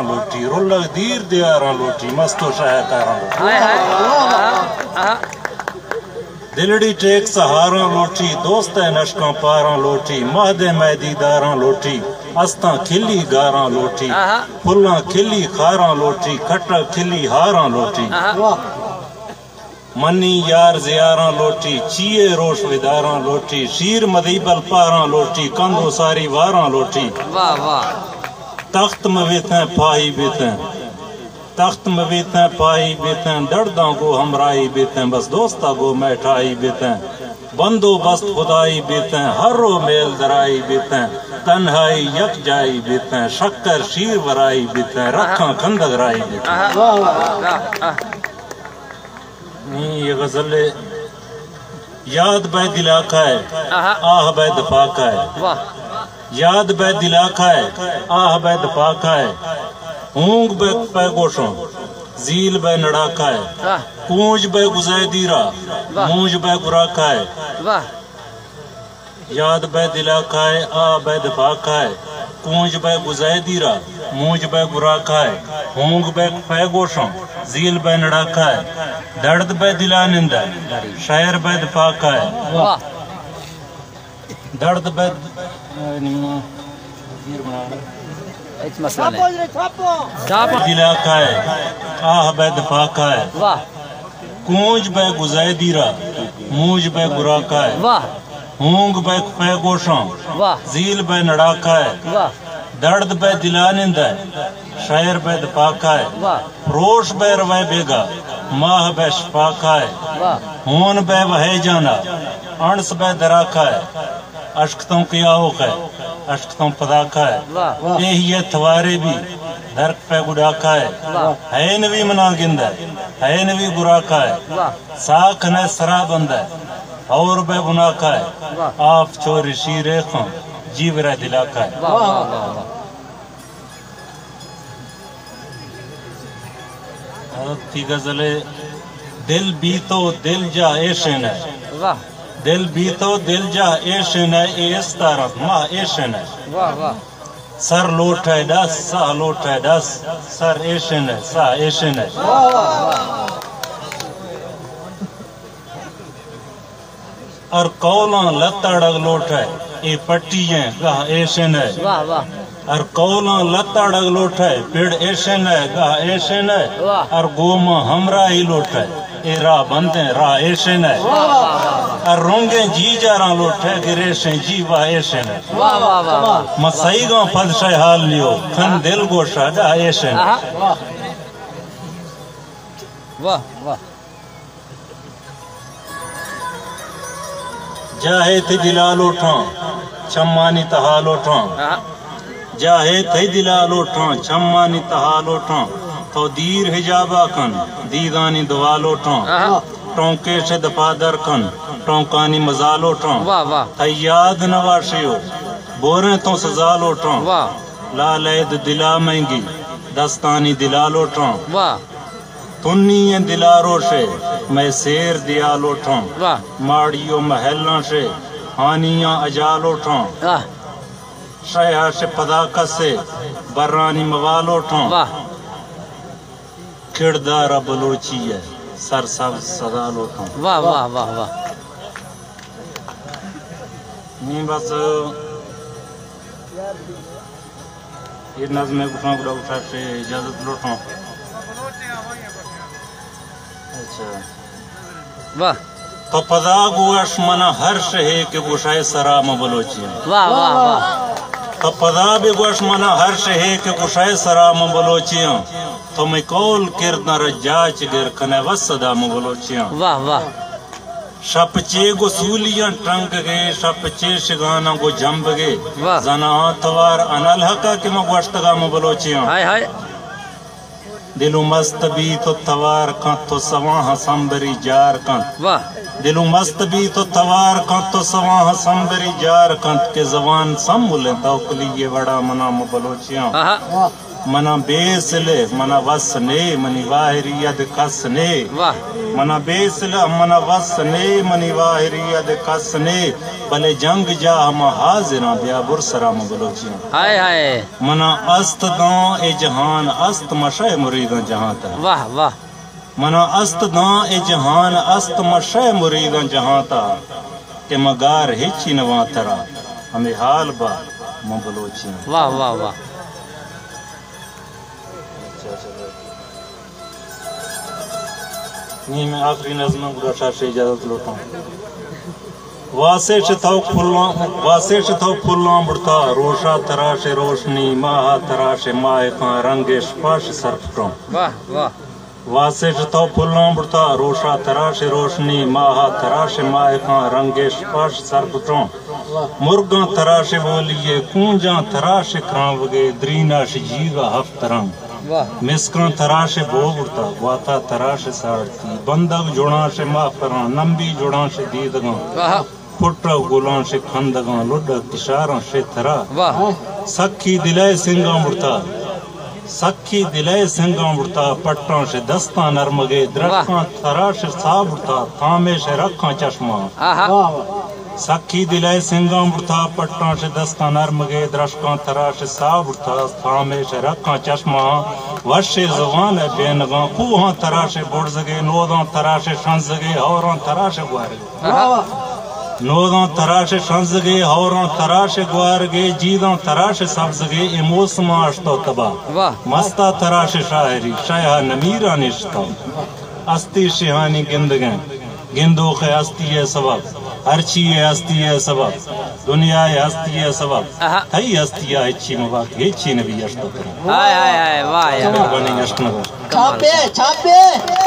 لوٹی، رلگ دیر دیاراں لوٹی، مست و شاہکاراں لوٹی۔ ہائے ہائے۔ آہا، آہا۔ دلڑی ٹیک سہاراں لوٹی، دوست ء نشکاں پاراں لوٹی، مہدے مئے دیداراں لوٹی، استاں کھلی گاراں لوٹی، آہا۔ پھلاں کھلی خاراں لوٹی، کھٹگ کھلی ہاراں لوٹی۔ آہا۔ منی یار زیاراں لوٹی، چیئے روش وداراں لوٹی، شیر مدی بل پاراں لوٹی، کندو ساری واراں لوٹی۔ واہ، واہ۔ تخت مبیتیں پاہی بیتیں، تخت مبیتیں پاہی بیتیں، درداں گو ہمراہی بیتیں، بس دوستا گو میٹھائی بیتیں، بندوبست خدائی بیتیں، ہر رو میل درائی بیتیں، تنہائی یک جائی بیتیں، شکر شیر ورائی بیتیں، رکھاں کندگ رائی بیتیں۔ آہا۔ آہ، آہ۔ نی، یہ غزل ہے۔ یاد بہ دلاکائے، آہا۔ آہ بہ دپاکائے۔ واہ۔ یاد بہ دلاکائے، آہ بہ دپاکائے۔ ہونگ بہ پہ گوشوں، زیل بہ نڑاکائے۔ واہ۔ کونج بہ گزے دیرا، واہ۔ مونج بہ گراکائے۔ واہ۔ یاد بہ دلاکائے، آ بہ دپاکائے، کونج بہ گزئے دیرا، مونج بہ گراکائے، ہونگ بہ پہ گوشاں، زیل بہ نڑاکائے، درد بہ دلا نندئے، شئیر بہ دپاکائے۔ واہ۔ درد بہ، ہچ مسئلہ نہیں۔ چھاپو۔ دلاکائے، آہ بہ دپاکائے۔ واہ۔ کونج بہ گزئے دیرا، مونج بہ گراکائے۔ واہ۔ ہونگ بہ پہ گوشاں۔ واہ۔ زیل بہ نڑاکائے۔ واہ۔ درد بہ دلا نندئے، شئیر بہ دپاکائے۔ واہ۔ پروش بہ روئے بیگا، ماہ بہ شپاکائے۔ واہ۔ ہون بہ وہے جانا، انس بہ دراکائے۔ اشکتوں کہ آؤکئے، اشکتوں پداکائے۔ واہ۔ اے یہ توارے بھی، درک پہ گڈاکائے۔ واہ۔ ہے نوی منا گندئے، ہے نوی گراکائے۔ واہ۔ ساکھ نئے سرا بندئے، اور بہ بناکائے۔ واہ۔ آپ چو رشی ریخاں، جیورئے دلاکائے۔ واہ، واہ، واہ، واہ۔ تی غزل ہے، دل بیتو دل جا ایشن ہے۔ واہ۔ دل بیتو دل جا ایشن ہے، اے استارت ما ایشن ہے۔ واہ، واہ۔ سر لوٹئے ڈس، ساہ لوٹئے ڈس، سر ایشن ہے، ساہ ایشن ہے۔ واہ، واہ، واہ۔ ہر قولاں لتاڑگ لوٹئے، اے پٹی ایں گاہ ایشن ہے۔ واہ، واہ۔ ہر قولاں لتاڑگ لوٹئے، پڑ ایشن ہے، گاہ ایشن ہے۔ واہ۔ ہر گوما ہمراہی لوٹئے، اے راہ بندیں راہ ایشن ہے۔ واہ، واہ، واہ، واہ۔ ہر رنگیں جی جاراں لوٹئے، گریشیں جی واہ ایشن ہے۔ واہ، واہ، واہ، واہ۔ مسئیگاں پد شے حال لیو، کھن دل گوشا ڈاہ ایشن ہے۔ آہا۔ واہ، واہ۔ جاہے تئی دلا لوٹاں، چمانی تہا لوٹاں۔ آہا۔ جاہے تئی دلا لوٹاں، چمانی تہا لوٹاں۔ تو دیر حجابا کن، دیدانی دعا لوٹاں۔ آہا۔ ٹونکے شے دپا در کن، ٹونکانی مزا لوٹاں۔ واہ، واہ۔ تئی یاد نواشیو، بوریں تو سزا لوٹاں۔ واہ۔ لالید دلا مہنگی، دستانی دلا لوٹاں۔ واہ۔ تنی ایں دلا روشے، مئے سیر دیا لوٹاں۔ واہ۔ ماڑی و محلاں شے، ہانیاں اجا لوٹاں۔ واہ۔ شے ہا شے پدا کسے، برانی موا لوٹاں۔ واہ۔ کردار بلوچی ہے، سر سبز سدا لوٹاں۔ واہ، واہ، واہ، واہ۔ نی بس۔ اے نظم ء گوشاں گڑا گوشاں کہ اجازت لوٹاں۔ اچھا۔ واہ۔ تو پدا گوش منا ہر شہے کہ گوشائے سرا من بلوچیاں۔ واہ، واہ، واہ۔ تو پدا بہ گوش منا ہر شہے کہ گوشائے سرا من بلوچیاں۔ تو مئے قول کرداں را جاچ گر کنے و سدا من بلوچیاں۔ واہ، واہ۔ شپ چے گو سولیاں ٹنگگے، شپ چے شگاناں گو جمبگے۔ واہ۔ زناں توار انالحقا کہ من گوشتگا من بلوچیاں۔ ہائے ہائے۔ دلو مست بیت و توار کنت و سواہاں سمبری جار کنت۔ واہ۔ دلو مست بیت و توار کنت و سواہاں سمبری جار کنت کہ زوان سمبلیں توکلی یہ وڑا منا من بلوچیاں۔ آہا۔ منا بے سلہ، منا وس نے، منی واہری اد کس نے۔ واہ۔ منا بے سلہ، منا وس نے، منی واہری اد کس نے۔ بلے جنگ جاہ ما حاضراں، بیا بر سرا ما بلوچیاں۔ ہائے ہائے۔ منا است داں اے جہان است، مشے مریداں جہاں تا۔ واہ واہ۔ منا است داں اے جہان است، مشے مریداں جہاں تا۔ کہ ما گار ہچی نواں ترا، ہمے حال با من بلوچیاں۔ واہ واہ واہ۔ نی میں آخری نظم گڑا شاش اجازت لوٹاں۔ واسے چہ تو پھلاں، واسے چہ تو پھلاں بڑتا، روشا تراش روشنی، ماہا تراش ماہکاں، رنگش پاش سرپٹاں۔ واہ واہ۔ واسے چہ تو پھلاں بڑتا، روشا تراش روشنی، ماہا تراش ماہکاں، رنگش پاش سرپٹاں۔ مرگاں تراش بولیے، کونجاں تراش کانوگے، دریناش جیگا ہفت رنگ۔ واہ۔ مسکاں تراش بو بڑتا، گواتا تراش ساڑتی، بندگ جڑاں شے ماہ پراں، نمبی جڑاں شے دیدگاں۔ واہ۔ پٹ ءُ گلاں شے کندگاں، لڈ ءُ کشاراں شے ترا۔ واہ۔ سکی دل ءِ سنگاں بڑتا، سکی دل ءِ سنگاں بڑتا، پٹاں شے دستاں نرمگے، واہ۔ درشکاں ترا شے ساہ بڑتا، تامے شے رکھاں چشماں۔ آہا۔ سکی دل ءِ سنگاں بڑتا، پٹاں شے دستاں نرمگے، درشکاں ترا شے ساہ بڑتا، تامے شے رکھاں چشماں۔ وشے زبان ءِ بینگاں، کوہاں ترا شے بڑزگے، نوداں ترا شے شنزگے، ہوراں ترا شے گوارگے۔ آہا۔ نوداں تراش شنزگے، ہوراں تراش گوارگے، جیداں تراش سبزگے، اے موسماں اشتو تبا۔ واہ۔ مستا تراش شاعری، شیہا نمیرا نشتو۔ ہستی شیہانی گندگیں، گندوخ ہستی ءِ سبب، ہرچی ءِ ہستی ءِ سبب، دنیا ءِ ہستی ءِ سبب۔ آہا۔ تئی ہستی ءَ ہچی مبا کہ ہچی نبی اشتو ترا۔ ہائے، ہائے، ہائے، واہ یار۔ مہربانی اشکنگو۔ کمال۔ چھاپے، چھاپے۔